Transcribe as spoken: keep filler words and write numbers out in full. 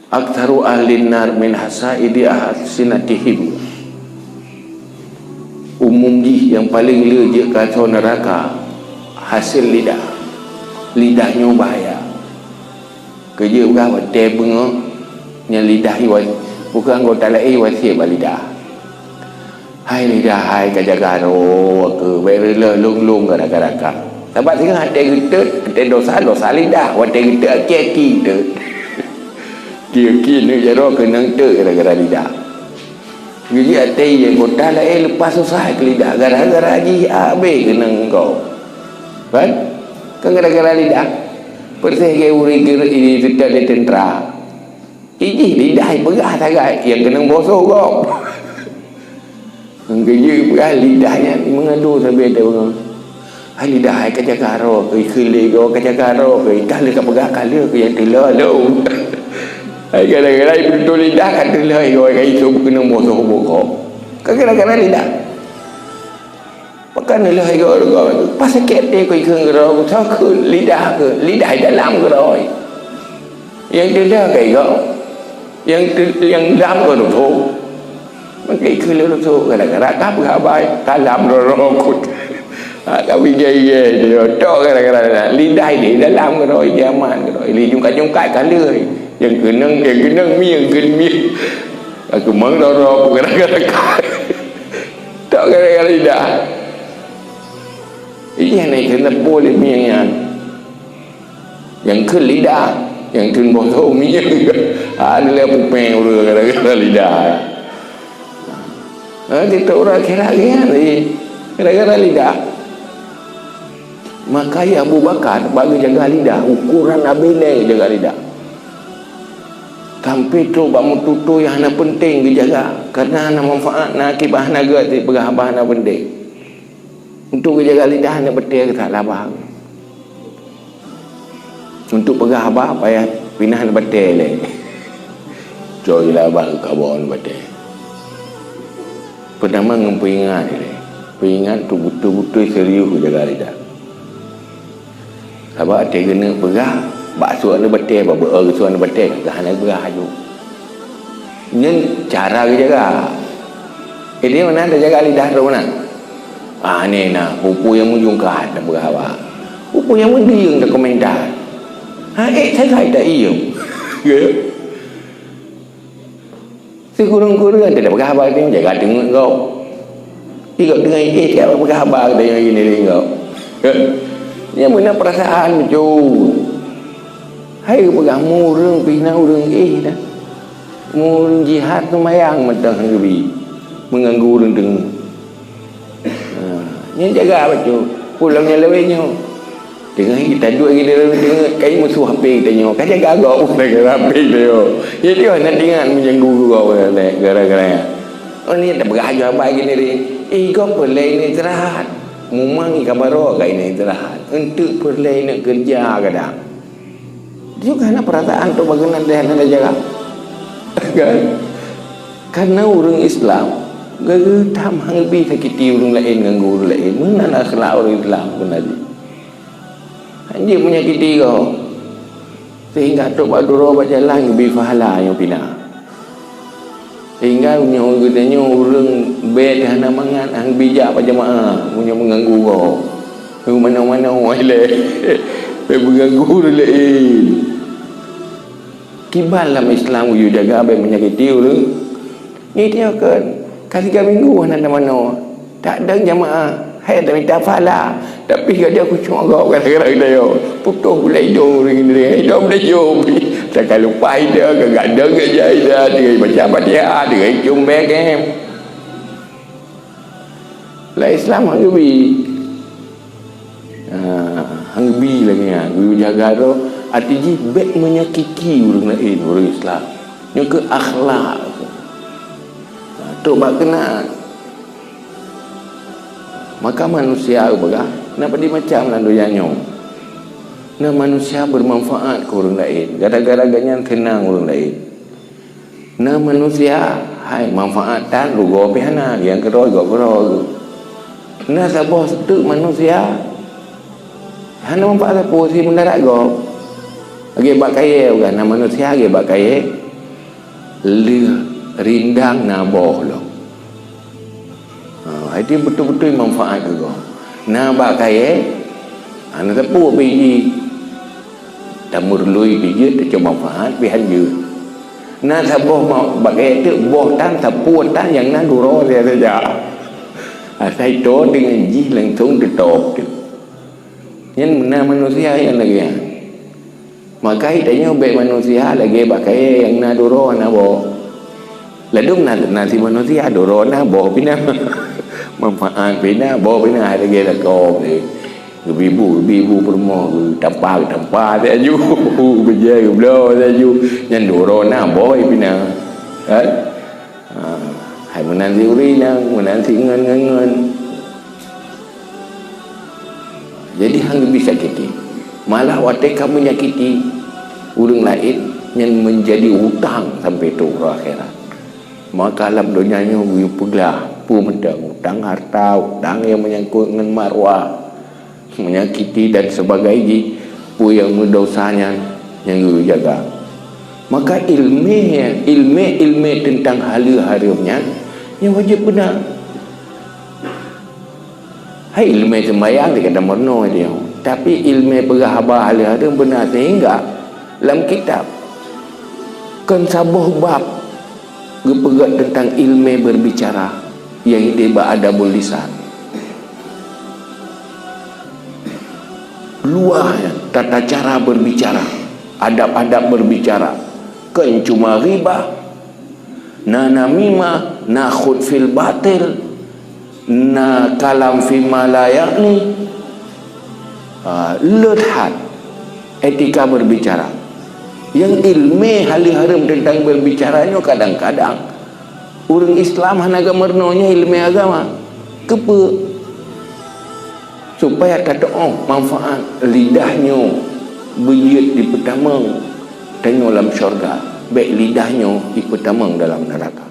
Aktsaru ahlin nar min hasaidi alsinatihim. Umum jih nyang paleng le jeuet keu asoe neuraka hasé lidah. Lidah nyoe bahaya. Keujeuet peugah watée beungoh nyan lidah iwa-, bukon anggota laén iwasiet bak lidah. Hai lidah hai, ka jaga droe keuh, bék reuloh lôn-lôn gara-gara kah. Sabab singoh watée geutot, watée dosa, dosa lidah, watée geutot aki-aki geutot. Aki-aki neuk jaroe keunong tot gara-gara lidah. Geujak watée anggota laén leupah susah keu lidah gara-gara jih abéh keunong gob. Kan? Kan gara-gara lidah. Persis lagée ureuëng geureuk ini seutôt lé teuntra. Ijih lidah ipeugah sagai nyang keunong bosoh gob. Nyang keujeuet peugah lidah nyan meungadu sabe teuh beungoh. Hai lidah hai, ka jaga droe keuh, ikheun lé goe ka jaga droe keuh, ka lheueh ka peugah ka lheueh keuh nyang teuloe lom. Hai gara-gara ipeutôi lidah ka teuloe goe ka isôb keunong bosoh bukon. Ka gara-gara lidah. Pakon lheueh igoe-goe, pas sakét até keu ikheun keudroe, soe kheun lidah keuh, lidah dalam keudroe. Nyang teudah ka igoe, nyang teu-, nyang dam keu leusoe. Maka ikheun lé leusoe gara-gara ka peugah haba, ka lam roro kut. Ha, ka bigé-igé dia, tok gara-gara lidah di dalam keudroe, di aman keudroe. Li jungkat-jungkat ka lheueh. Nyang keunong, nyang keunong mi, nyang keunong mi. Ka keumang roro gara-gara ka. Tok gara-gara lidah. Iya ni keuneuk boleh mieng nyan. Nyang kheun lidah, nyang kheun boh thô mieng. Ada lé pupeng ureuëng gara-gara lidah. Ha, kita orang kira lagi gara-gara lidah. Maka ya Abu Bakar bagi jaga lidah, ukuran abéh lé jaga lidah. Sampai trok bak meututoe nyang hana penting geujaga, karena hana manfaat, na akibat hana gét, peugah haba hana penting. Untuk geujaga lidah hana beutôi geutak laba. Untuk peugah haba payah pinah hana beutôi lé. Coy laba kabon beutôi. Peutama ngon peuingat lé. Peuingat tu beutôi-beutôi serius geujaga lidah. Sabab watée geuneuk peugah, bak su aneuk batée, bak beuo geusu aneuk batée, ka hana geupeugah laju. Nyan cara geujaga. Jadi meunan tajaga lidah droe meunan. Ah, nyan na, peue-peue nyang meujungkat tapeugah haba. Peue-peue nyang meudeueng takomentar. Ha, ék sagai ta iem. Sikureueng-kureueng teuh tapeugah haba geutanyoe, jaga teungeut gob. Di gob teungoh éh, siat peugah haba geutanyoe gini lé gob. Nyang meunan peurasaan beujeuet. Hai geupeugah, meu ureuëng pih na ureuëng éh dah. Meu ureuëng jihad seumayang mantong han geubi, meuganggu ureuëng teungeut. Ha, nyan jaga bacut. Pulang nyang lawét nyoe. Teungoh kita duek gini, teungoh kai musoh H P kita nyoe. Ka jaga gob gara-gara H P kita nyoe. Jadi, oh, nak ingat meunyoe guru gob gara-gara nyan. Oh, ni tak peugah aja haba gini deh. Eh, gob peureulée ini istirahat. Mumang i kabaroe ka ini istirahat. Untuk peureulée ini kerja kadang. Juga hana perasaan tu bagaimana dia hana jaga. Kan? Karena ureuëng Islam, geutam hang bi sakiti ureuëng laén, ganggu ureuëng laén. Meunan akhlak ureuëng Islam beuna jih. Hanjeuet menyakiti gob. Sehingga trok bak duroe bak jalan geubi pahala nyang pina. Sehingga meunyoe geutanyoe ureuëng bék hana mangat, han bijak bak jeumaáh, meunyoe meuganggu gob. Meumanoe-manoe ilée. Bék meuganggu ureuëng laén. Kiban lam Islam geuyue jaga bék menyakiti ureuëng. Nyoe teuh kan, ka tiga minggu hana tamanoe. Tak dong jamaah, hai tamita pahala. Tapi gata khusyuk gob gara-gara geutanyoe. Putôh gulai idong ring-ring, idong meudayôm. Takalupah ida, ka gadong gajah ida, tinggai baca Fatihah, tinggai cium bek, eh. Lam Islam hana geubi. Ha, hana geubi lagée nyan. Geuyue jaga droe, arti jih bék menyakiti ureuëng laén, ureuëng Islam. Nyoe keuh akhlak. Ha, trok bak keunan. Maka manusia geupeugah, na padum macam lam donya nyoe. Na manusia beumanfaat keu ureuëng laén, gara-gara gobnyan seunang ureuëng laén. Na manusia, hai, manfaat that, rugoe pih hana, nyang keudroe gob keudroe. Na saboh teuk manusia, hana manfaat sapeue, si meudarat gob. Lagée bak kayée, bukan? Na manusia lagée bak kayée, Lheueh rindang na boh lom. Ha, hai ti beutôi-beutôi manfaat keu gob. Na bak kayée, ha, na sapeue biji. Tameurlui pih jeuet, teucok manfaat pih han jeuet. Na saboh ma-, bak kayée teuk boh tan, sapeue tan nyang na duro saja. Asai toe deungon jih langsong teutôb teuk. Nyan na manusia nyang lagée nyan. Maka tanyoe bék manusia lagée bak kayée nyang na duro na boh. Ladôm na, na si manusia duro na boh pih na. Manfaat pih na, boh pih na, hai lagée lakoe teuh. Geubi bu, geubi bu peurumoh, geutampa, geutampa laju. Beujeuet geubloe laju. Nyan duro na boh pih na. Kan? Ha, hai meunan si ureueng inong, meunan si ngon, ngon, ngon. Jadi han geubi sakiti. Malah watée ka meunyakiti ureueng laén, nyan meunjadi utang sampoe trok u akhirat. Maka lam donya nyoe geupeuglah peue mantong, utang hareuta, utang nyang meunyangkot ngon marwah, meunyakiti dan sebagai jih, peue nyang meudosa nyan nyang geujaga. Maka ileumé, ileumé-ileumé teuntang haleue hareuem nyan, nyan wajéb beuna. Hai ileumé seumbahyang di kata meurunoe dia. Tapi ileumé peugah haba haleue hareuem beuna sehingga lam kitab kon saboh bab geupeugah teuntang ileumé berbicara, yaitu bak adabul lisan. Luwah nyan tata cara berbicara, adab-adab berbicara. Kon cuma ghibah, na namimah, na khutfil batil, na kalam fima la yakni. Ha, le that etika berbicara. Nyang ileumé haleue hareuem teuntang berbicara nyoe kadang-kadang ureueng Islam hana geumeurunoe nyoe ileumé agama. Keupeue? Supaya tateu'oh manfaat lidah nyoe beujeuet jipeutamong tanyoe lam syeuruga, bék lidah nyoe jipeutamong dalam neuraka.